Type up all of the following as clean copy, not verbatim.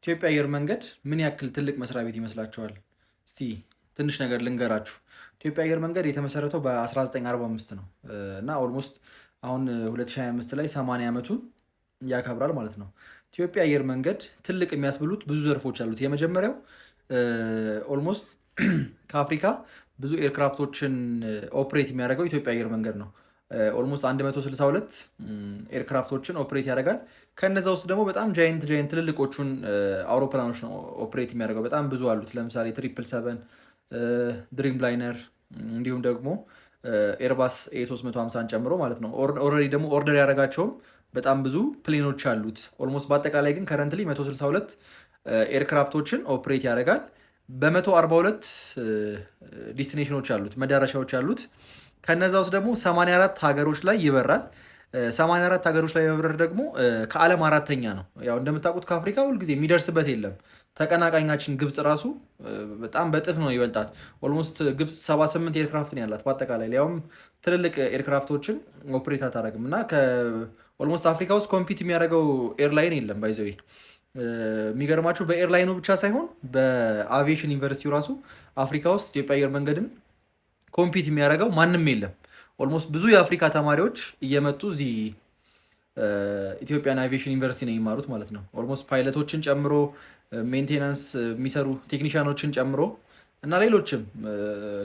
ኢትዮጵያ አየር መንገድ ምን ያክል ትልቅ መስሪያ ቤት ይመስላችኋል? እስቲ ትንሽ ነገር ልንገራችሁ። ኢትዮጵያ አየር መንገድ የተመሰረተው በ1945 ነው እና almost አሁን 2025 ላይ 80 ዓመቱን ያከብራል ማለት ነው። ኢትዮጵያ አየር መንገድ ትልቅ የሚያስብሉት ብዙ ዘርፎች አሉት። የመጀመሪያው almost ከአፍሪካ ብዙ aircraft ኦችን operate የሚያደርገው ኢትዮጵያ አየር መንገድ ነው። Almost 162 aircraft ኦችን operate ያደርጋል። ከነዛ ውስጥ ደግሞ በጣም giant giant ትልልቆቹን አውሮፕላኖች ነው operate የሚያደርገው። በጣም ብዙ አሉት። ለምሳሌ 777፣ Dreamliner እንዲሁም ደግሞ Airbus A350ን ጨምሮ ማለት ነው። Already ደግሞ order ያደረጋቸውም በጣም ብዙ plane ኦች አሉት። Almost በአጠቃላይ ግን currently 162 aircraft ኦችን operate ያደርጋል። በ142 destination ኦች አሉት፣ መዳረሻዎች አሉት። ከነዛ ውስጥ ደግሞ 84 ሀገሮች ላይ ይበራል። 84 ሀገሮች ላይ መብረር ደግሞ ከዓለም አራተኛ ነው። ያው እንደምታውቁት ከአፍሪካ ሁልጊዜ የሚደርስበት የለም። ተቀናቃኛችን ግብፅ ራሱ በጣም በእጥፍ ነው ይበልጣት። Almost ግብፅ 78 aircraft ነው ያላት በአጠቃላይ፣ ሊያውም ትልልቅ aircraft ኦችን operate አታደርግም እና almost አፍሪካ ውስጥ compete የሚያደርገው airline የለም። By the way፣ የሚገርማችሁ በ airline ኑ ብቻ ሳይሆን በአቪዬሽን ዩኒቨርሲቲው ራሱ አፍሪካ ውስጥ ኢትዮጵያ አየር መንገድን compete የሚያደርገው ማንም የለም። Almost ብዙ የአፍሪካ ተማሪዎች እየመጡ እዚህ Ethiopian Aviation University ነው የሚማሩት ማለት ነው። Almost pilot ኦችን ጨምሮ፣ maintenance የሚሰሩ technician ኦችን ጨምሮ እና ሌሎችም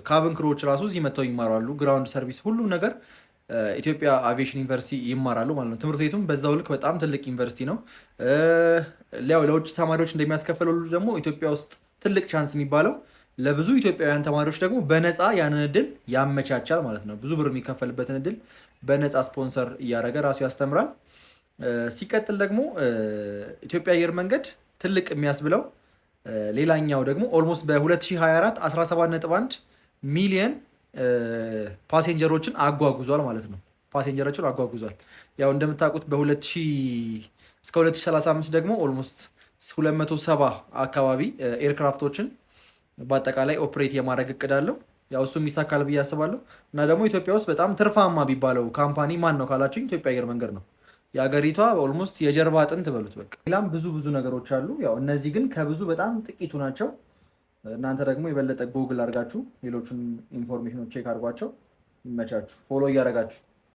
cabin crew ዎች ራሱ እዚህ መጥተው ይማራሉ። Ground service፣ ሁሉም ነገር ኢትዮጵያ አቪዬሽን ዩኒቨርሲቲ ይማራሉ ማለት ነው። ትምህርት ቤቱም በዛው ልክ በጣም ትልቅ ዩኒቨርሲቲ ነው። ያው ለውጭ ተማሪዎች እንደሚያስከፍል ሁሉ ደግሞ ኢትዮጵያ ውስጥ ትልቅ chance የሚባለው ለብዙ ኢትዮጵያውያን ተማሪዎች ደግሞ በነፃ ያንን እድል ያመቻቻል ማለት ነው። ብዙ ብር የሚከፈልበትን እድል በነፃ ስፖንሰር እያደረገ ራሱ ያስተምራል። ሲቀጥል ደግሞ ኢትዮጵያ አየር መንገድ ትልቅ የሚያስብለው ሌላኛው ደግሞ almost በ2024 17.1 ሚሊየን passenger ኦችን አጓጉዟል ማለት ነው። Passenger ኦችን አጓጉዟል። ያው እንደምታውቁት በ2000 እስከ 2035 ደግሞ almost 270 አካባቢ aircraft ኦችን በአጠቃላይ operate የማድረግ እቅድ አለው። ያው እሱም ይሳካል ብዬ አስባለሁ። እና ደግሞ ኢትዮጵያ ውስጥ በጣም ትርፋማ የሚባለው company ማን ነው ካላችሁኝ ኢትዮጵያ አየር መንገድ ነው። የሀገሪቷ almost የጀርባ አጥንት በሉት በቃ። ሌላም ብዙ ብዙ ነገሮች አሉ። ያው እነዚህ ግን ከብዙ በጣም ጥቂቱ ናቸው። እናንተ ደግሞ የበለጠ ጎግል አድርጋችሁ ሌሎቹን information ኦች check አድርጓቸው። ይመቻችሁ። Follow እያደረጋችሁ